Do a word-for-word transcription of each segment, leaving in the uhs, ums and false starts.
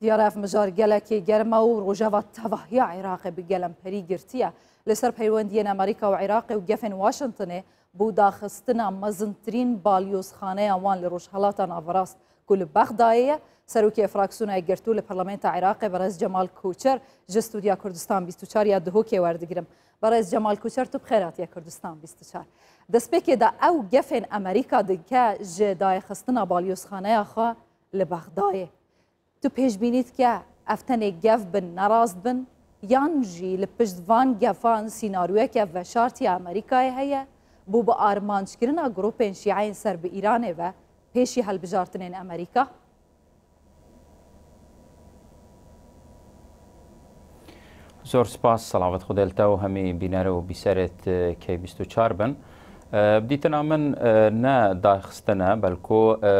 Diyar e, ev mijar gelekî germ e û rojeva tevahiya Iraqê bi gelemperî girtiye. Li ser peywendiyên Amerîka û Iraqê û gefên Washingtonê bo daxistina mezintirîn balyozxaneya wan li Rojhelata Naverast ku li Bexdayê ye, Serokê Fraksiyona Yekgirtû li Parlamenta Iraqê Berez Cemal Koçer ji Studya Kurdistan bîst û çar ya Duhokê werdigirim. Berez Cemal Koçer, tu bi xêr hatiye Kurdistan bîst û çar. Destpêkê de ew gefên Amerîka dike ji dayixistina balyozxaneya xwe li Bexdayê. Tu pêşbînî dike ev tenê gef bin, ne rast bin? Yan jî li pişt van gefan sînaryoyeke veşartî ya Amerîkayê heye, bo bi armanckirina grûpên şîeyên ser bi Îranê ve pêşî helbijartinên Amerîka? Zor spas, selavet Xwedê li te û hemî bîner û bîserêt, e, K bîst û çar bin. E, bi dîtina min, e, ne daxistin e, belku, e, e,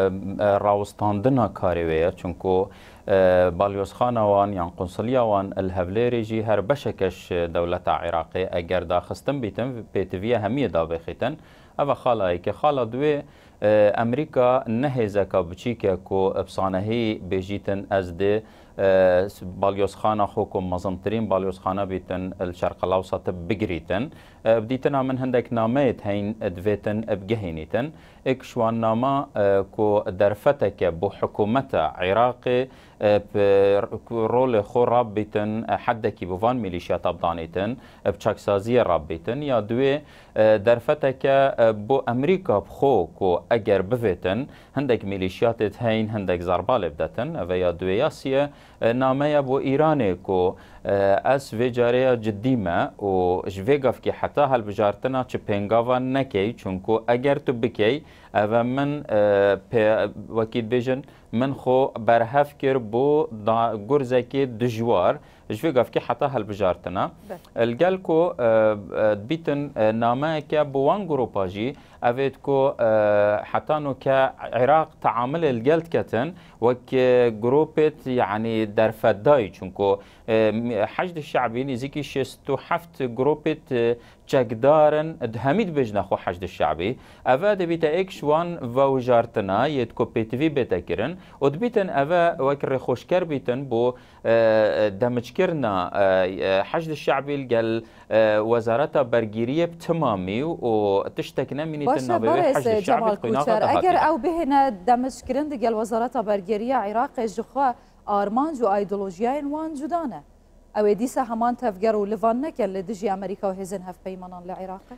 rawistandina karê wê ye, çunku, e, balyozxana wan yan qunsuliya wan li Hevlêrê jî her beşeke ji dewleta Iraqê eger daxistin bîtin, pêtiviye hemiyê dabêxîtin. Ev e xala yekê. Xala duwê, e, Amerîka ne hêzeka biçîk e ku bi sanehî bêjîtin ez dê, e, balyozxana xwe ku mezintirîn balyozxana bîtin li Şerqel Ewsat bigirîtin. E, bi dîtina min hindek nameyêt heyn divêtin bigehînîtin. Êk ji wan nama, e, ku derfeteke bo hikûmeta Iraqê, e, bi rolê xwe rabîtin, e, heddekî bi van mîlîşiyata bidanîtin, e, bi çaksaziyê rabîtin. Ya duwê, e, derfeteke, e, bo Amerîka bi xwe ku eger bivêtin, hindek mîlîşiyatêt heyn, hindek zerba lê bidetin. Ev e ya duwê. Ya siyê, e, name ye bo Îranê ku, e, ez vê carê ya cidî me û ji vê gavkê heta helbijartina çi pêngava nekey, çunku eger tu bikey, ev e min, e, pê, wekî dibêjin, min xwe berhev kir bo da, gurzekê dijwar, ji vê gavkê heta helbijartina. Belê. Li gel ku, e, e, dibîtin, e, nameyeke bi wan grûpa jî, ev ê ku, e, heta nûke Iraq teamilê li gel diketin, wek, e, grûpêt, yanî derfetdayî, çunku, e, Heşd Şe'bî nêzîkî şêst û heft grûpêt, e, çekdar in, di hemî dibêjine xwe Heşd Şe'bî. Ev e dibîte êk ji wan vewijartina yê ku pêtivî bête kirin û dibîtin ev e wek rêxweşker bîtin bo, e, demiçkirina, e, e, Heşd Şe'bî li gel, e, Wezareta Bergiriyê bi timamî û tiştek nemînîtin navê wê Heşd Şe'bî. Baş e, berêz, e, Cemal Koçer, eger ew bihêne demiçkirin di gel Wezareta Bergiriya Iraqê, ji xwe armanc û aydolojiyayên wan cuda ne. Ew ê dîsa heman tevger û li van nekin li dijî Amerîka û hêzên hevpeymanan li Iraqê?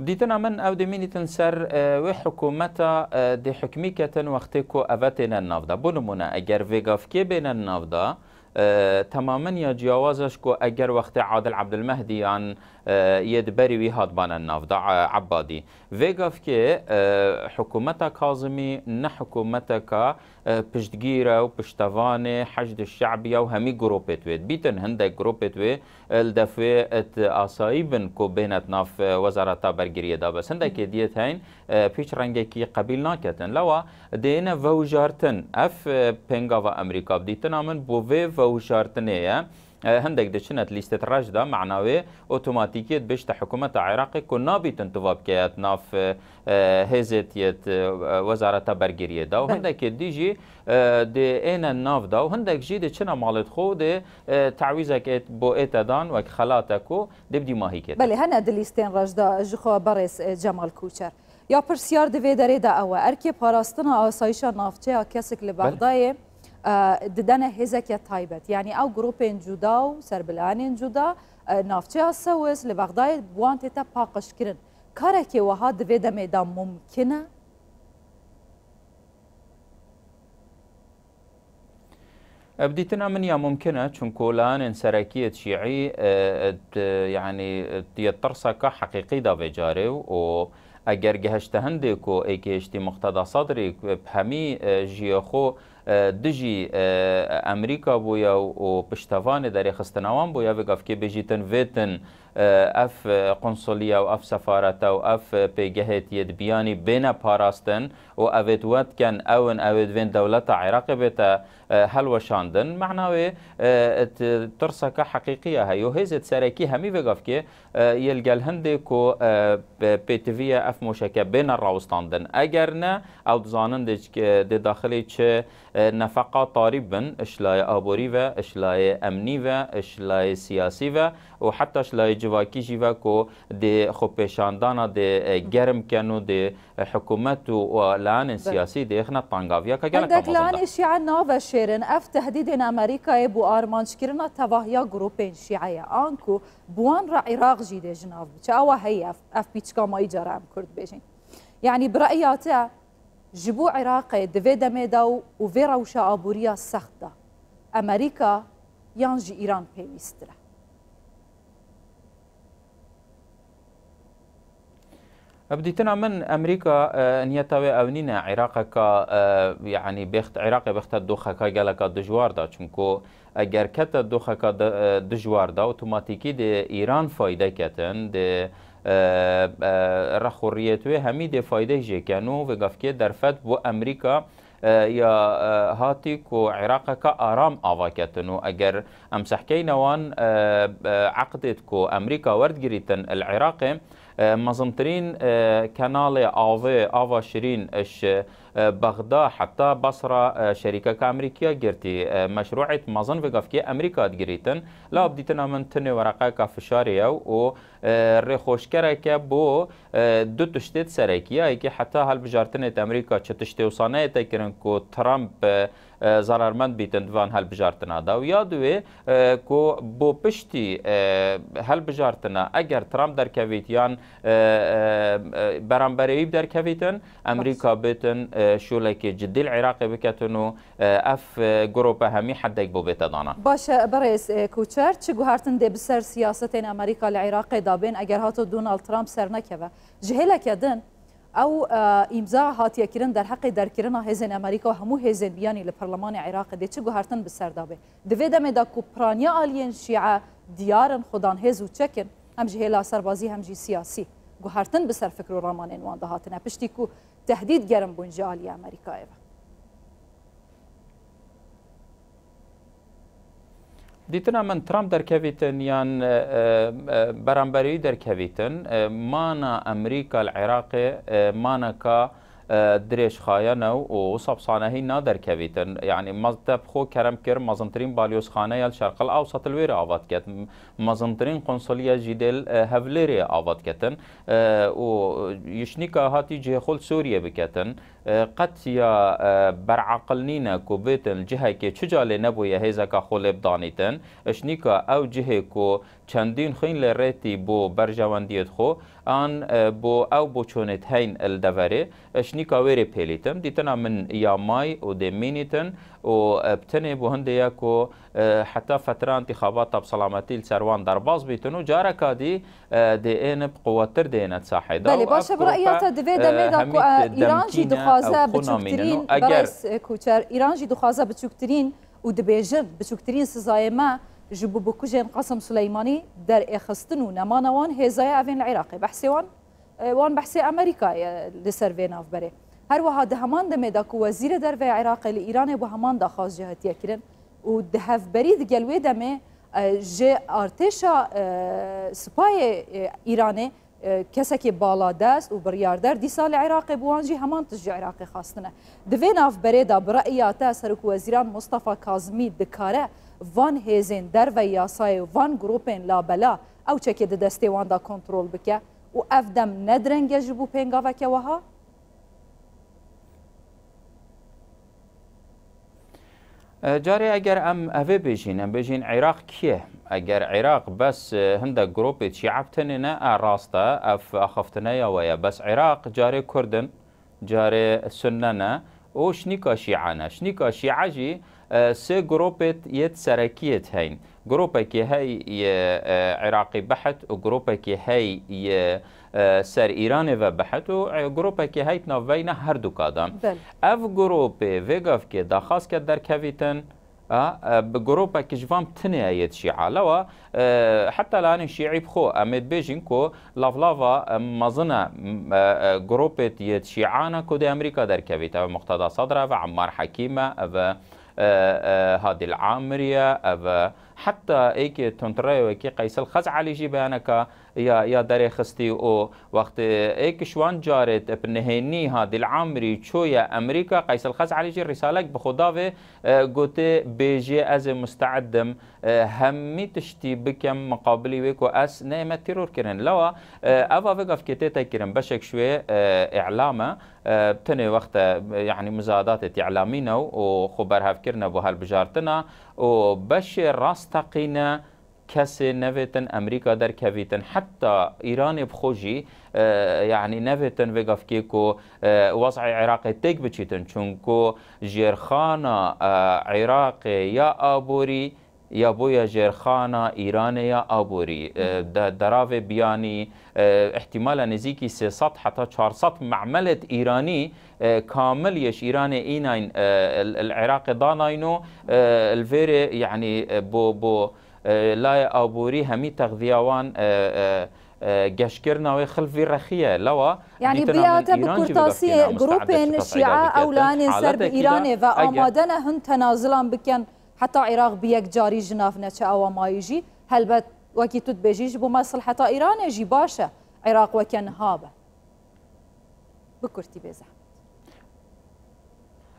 Dîtina min ew dê mînîtin ser, e, wê hikûmeta, e, dê hikmî ketin wextê ku eve têne navda. Bo nimûne, eger vê gavkê bêne navda, e, temamen ya ciyawaz e ji ku eger wextê Adil Abdulmehdi yan, e, yê di berî wî hatbane navda, e, Ebadî. Vê gavkê, e, hikûmeta Kazimî ne hikûmeteka, e, piştgîr e û piştevanê Heşd Şe'bî ya û hemî grûpêt wê. Dibîtin hindek grûpêt wê, e, li def wê, e, asayî bin ku bênet nav, e, Wezareta Bergiriyê de. Bes hindekê diyêt heyn, e, pîç rengekî qebîl naketin. Lewa dêne vewjartin. Ev, e, pêngava Amerîka bi dîtina min bo vê vewjartinê ye. E, hindek diçine di lîstet reş de, mena wê otomatîkî dibêjte hikûmeta Iraqê ku nabîtin tu va bikeyet nav, e, e, hêzêt yêt, e, Wezareta Bergiriyê de û Belê. Hindekê dî jî, e, dê êne nav de û hindek jî dê çine malêt xwe û dê, e, tawîzek êt, bo ête dan wek xelate ku dê bi dîmahî kêt. Belê, hene di lîstên reş de ji xwe berêz, e, Cemal Koçer. Ya pirsyar di vê derê de ew e, erkê parastina asayişa navçeya kesik li Belê. Bexdayê, e, didene hêzeke taybet. Yanî ew grûpên cuda û serbilehanên cuda, e, navçeya Sewis li Bexdayê bi wan tête paqijkirin. Karekê wiha di vê demê de mumkin e? Bi dîtina min ya mumkin e, çunku layanên serekî yêt şîî, e, e, di, yanî, e, yê tirseka heqîqî de vê carê û eger gehişte hindê ku êkê hiştî Muqteda Sadrî bi hemî, e, jiyê xwe, e, dijî, e, Amerîka bûye û piştevanê derêxistina wan bûye, vê gavkê bêjîtin vêtin, Ev, e, qunsuliye û ev sefarete û ev, e, pêgehê yê di biyanî bêne parastin û evêt wet ken ew in, evêt vên dewleta Iraqê bête, e, helweşandin. Mehna wê, e, t-, tirseke heqîqî ye heye. Hêzêt serekî hemî vê gavkê, e, yê li gel hindê ku, e, p-, pêtiviye ev moşeke bêne rawistandin. Eger ne, ew dizanin dê, dê daxilê çi e, nefeqa tarî bin, ji layê aborî ve, ji layê emnî ve, ji layê siyasî ve û heta ji layê civakî jî ve ku dê xwepêşandana dê, e, germ ken û dê, e, hikûmet û, û layanên siyasî dê xine tangaviyeke gelek Hindek mezin de. Layanê şîe nave şêrin. Ev tehdîdên Amerîkayê bo armanckirina tevahiya grûpên şîe ye. Anku bi wan re Iraq jî dê ji nav biçe. Ewa heye ev, ev pîçka mayî cara em Kurd bêjin. Yanî bi re'ya te, ji bo Iraqê di vê demê de û, û vê rewşa aboriya sext de, Amerîka yan ji Îran pêwîsttir e? Bi dîtina min, Amerîka, e, niyeta wê ew nîne Iraqeka, e, yanî bêxt-, Iraqê bêxte doxeka geleka dijwar de, çunku eger kete doxeka di-, e, dijwar de, otomatîkî dê Îran fayde ketin, dê, e, e, rex û riyêt wê hemî dê fayde jê ken û vê gavkê derfet bo Amerîka, e, ya, e, hatî ku Iraqeke aram ava ketin û eger em sehkeyne wan, e, e, eqdêt ku Amerîka werdigirîtin li Iraqê, e, mezintirîn, e, kenalê avê, ava şirîn, ji, e, Bexda heta Basra, e, şerîkeke Amerîkiya girtî, e, meşrûêt mezin vê gavkê Amerîka digirîtin. La bi dîtina min tinê wereqeka fişarê ye û, e, rêxweşkereke bo, e, du tiştê di serekî ye. Yekê heta hilbijartinê di Amerîka çi tiştê wisa neyête kirin ku Trump, e, e, zerarmend bîtin di van hilbijartina de. Û ya duwê, e, ku bo piştî, e, hilbijartina eger Trump derkevît yan, e, e, e, beramberê wî derkevîtin, Amerîka bêtin, e, şolekê cidî li Iraqê biketin û, e, ev, e, grûpe hemî hedek bo bête dana. Baş e, birêz, e, Koçer, çi guhertin dê bi ser siyasetên Amerîka li Iraqê de bên eger hato Donald Trump sernekeve? Ji hêleke din, ew, e, îmza hatiye kirin derheqê derkirina hêzên Amerîka û hemû hêzên biyanî li Perlemanê Iraqê dê çi guhertin bi ser de bê? Di vê demê de ku piraniya aliyên şîe diyar in, xwedan hêz û çek in, hem ji hêla serbazî hem jî siyasî, guhertin bi ser fikr û ramanên wan de hatine, piştî ku tehdîd germ bûn ji aliyê Amerîkayê ve. Dîtina min Trump derkevîtin yan, e, e, e, beramberî derkevîtin, e, mana Amerîka li Iraqê, e, maneka, e, dirêjxaye ne û wisa bi sanehî naderkevîtin. Yanî mez-, te bi xwe kerem kir, mezintirîn balyozxaneya li Şerqil Ewsat li wê re ava diket. M-, mezintirîn konsuliye jî dê li, e, Hevlêrê ava diketin. E, û ji nîka hatî cihê xwe li Sûriyê biketin. E, qet ya, e, bereqil nîne ku bêtin cihekê çi ca lê nebûye hêzeka xwe lê bidanîtin. Ji nîka ew cihê ku çendîn xwîn lê rêtî bo berjewendiyêt xwe, an, e, bo ew boçûnêt heyn li deverê, ji nîka wê rê pêlîtin. Dîtina min ya may û dê mînîtin û, e, bi tenê bo hindê ye ku, e, heta fetra întîxabata bi selametî li ser wan derbas bîtin û careka dî, e, dê êne bi quwettir dê êne di sahê de. Belê, û baş ev e, bi re'ya grupe, te di vê e, demê de hemî ku, e, Îran jî demkîne, dixwaze ew xwe namînin biçûktirîn, û eger birêz, e, Koçer, Îran jî dixwaze biçûktirîn û dibêjin, biçûktirîn sizayê me ji bo bikujên Qasim Suleymanî derêxistin û nemana wan hêzaya evên li Iraqê. Behsê wan, e, wan behsê Amerîkayê li ser vê navberê. Her wiha di heman demê de ku Wezîrê Derve ya Iraqê li Îranê bo heman daxwaz jê hatiye kirin û di hevberî di gel wê demê, e, ji artêşa, e, sipayê, e, Îranê, e, kesekê baladest û biryarder dîsa li Iraqê bi wan jî heman tişt ji Iraqê xwastine. Di vê navberê de bi re'ya te Serokwezîran Mustafa Kazimî dikare van hêzên derve yasayê û van grûpên labela ew çekê di destê wan de kontrol bike û ev dem ne direng e ji bo pêngaveke wiha? E, carê eger em evê bêjîn, em bêjîn Iraq kî ye? Eger Iraq bes, e, hindek grûpê şîe bi tenê ne, e, rast e, ev axaftineya we ye. Bes Iraq carê Kurd in, carê Sunne ne û şinîka şîe ne. Şinîka şîe jî, e, sê grûpêt yêt serekiyêt heyn. Grûpekê hey yê, e, Iraqî bihit û grûpekê hey yê, e, ser Îranê ve bihit û, e, grûpekê hey navbeyna her duka de. Belê. Ev grûpê vê gavkê daxwaz ke derkevîtin, A, e, bi gropek ji van tinê ye yêt şîa. Lewa, e, heta lanê şîî bi xwe, em ê dibêjin ku lavlava, e, mezin e, m-, e, e, gropêt yêt şîan e ku dê Amerîka derkevît. Ev Muqteda Sadr e, ev Emmar Hekîm e, ev, e, e, Hadil Amrî ye, ev, e, heta êkê tundreyê wekî Qeysel Xezalî jî beyaneka ya, ya derê xistî û wextê êk ji wan carê bi nihênî Hadil Amrî çûye Amerîka, Qeysel Xezalî jî rîsalek bi xwe davê, e, gotê, bêjê ez ê musteid im, e, hemî tiştî bikim miqabilî wê ku ez neyme teror kirin. Lewa, e, eva vê gavkê tête kirin, beşek ji wê, e, îlam e, e, tenê wexte, e, yanî muzadatê îlamî ne û xwe berhev kirine bo helbijartina û beşê rasteqîne kesê nevêtin Amerîka derkevîtin, heta Îranê bi xwe jî, e, yanî nevêtin vê gavkê ku, e, wez'ê Iraqê têk biçîtin, çunku jêrxana, e, Iraqê ya aborî ya bûye jêrxana Îranê ya aborî. E, de-, deravê biyanî, e, îhtimala nêzîkî sê sed heta çar sed me'melêt Îranî, e, kamil yê ji Îranê înayn, e, li, li Iraqê danayno, e, li vêrê, yanî, e, bo, bo, e, layê aborî hemî texziya wan, e, e, e, geşkirina wê xil vî rexî ye. Lewa, Yanî dîtina min biyate bi Îran jî kurtasiyê vegafkirina mustehd e grûpên çi tes'îda şîa biket. Ew layinên ser bi Îranê ve amade ne hin tenazilan bikin heta Iraq bi yekcarî ji nav neçe, ewa mayî jî. Helbet wekî tu dibêjî ji bo mesliheta Îranê jî baş e Iraq weke niha be. Bi kurtî bê zehmet.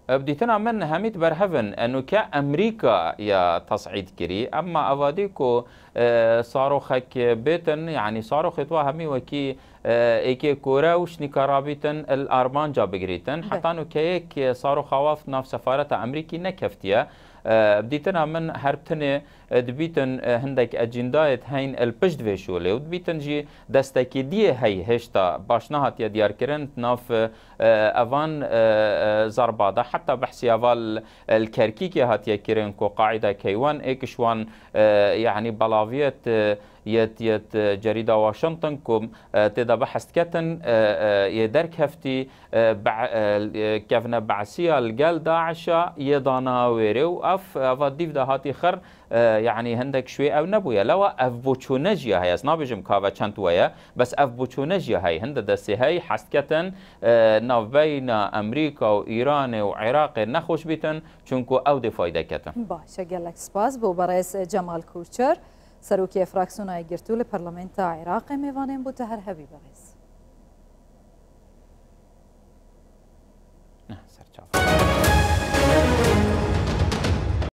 Bi dîtina min hemî berhev in, e, nûke Amerîka ya tes'îd kirî, emma evadî ku, e, saroxek bêtin, yanî saroxê tu hemî wekî, e, êkê kore û şnîka rabîtin il armanca bigirîtin. Be. Heta nûkeyek saroxa wa nav sefareta Amerîkî nekeftiye. E, bi dîtina min her tinê, e, dibîtin, e, hindek ecîndayêt heyn il pişt vê şolê û dibîtin jî destekî diyê hey hêşta baş nehatiye diyarkirin, nav, e, evan, e, e, zerba de. Heta behsî eva li, li Kerkîkê hatiye kirin ku Qaîda Keywan êk ji wan, e, yanî belaviyet, e, yet, yet, e, cerîda Washington ku, e, tê de behs diketin, e, e, yê derkeftî, e, be-, e, kevne behsiya li gel DAIŞ'a yê dana wêrê û ev, eva dîv de hatî xir, e, yanî hindek şwê ew nebûye. Lewa ev boçûne jî ya heye. Ez nabêjim ka ve çend we ye, bes ev boçûne jî ya heye. Hinde destê hey hest ketin, e, navbeyna Amerîka û Îranê û Iraqê nexweş bîtin, çunku ew dê fayde ketin. Baş e, gelek spas bo berêz Cemal Kûçer, serokê Fraksiyona Yekgirtû li Parlamenta Iraqê, mêvanên bo te her hebî berêz.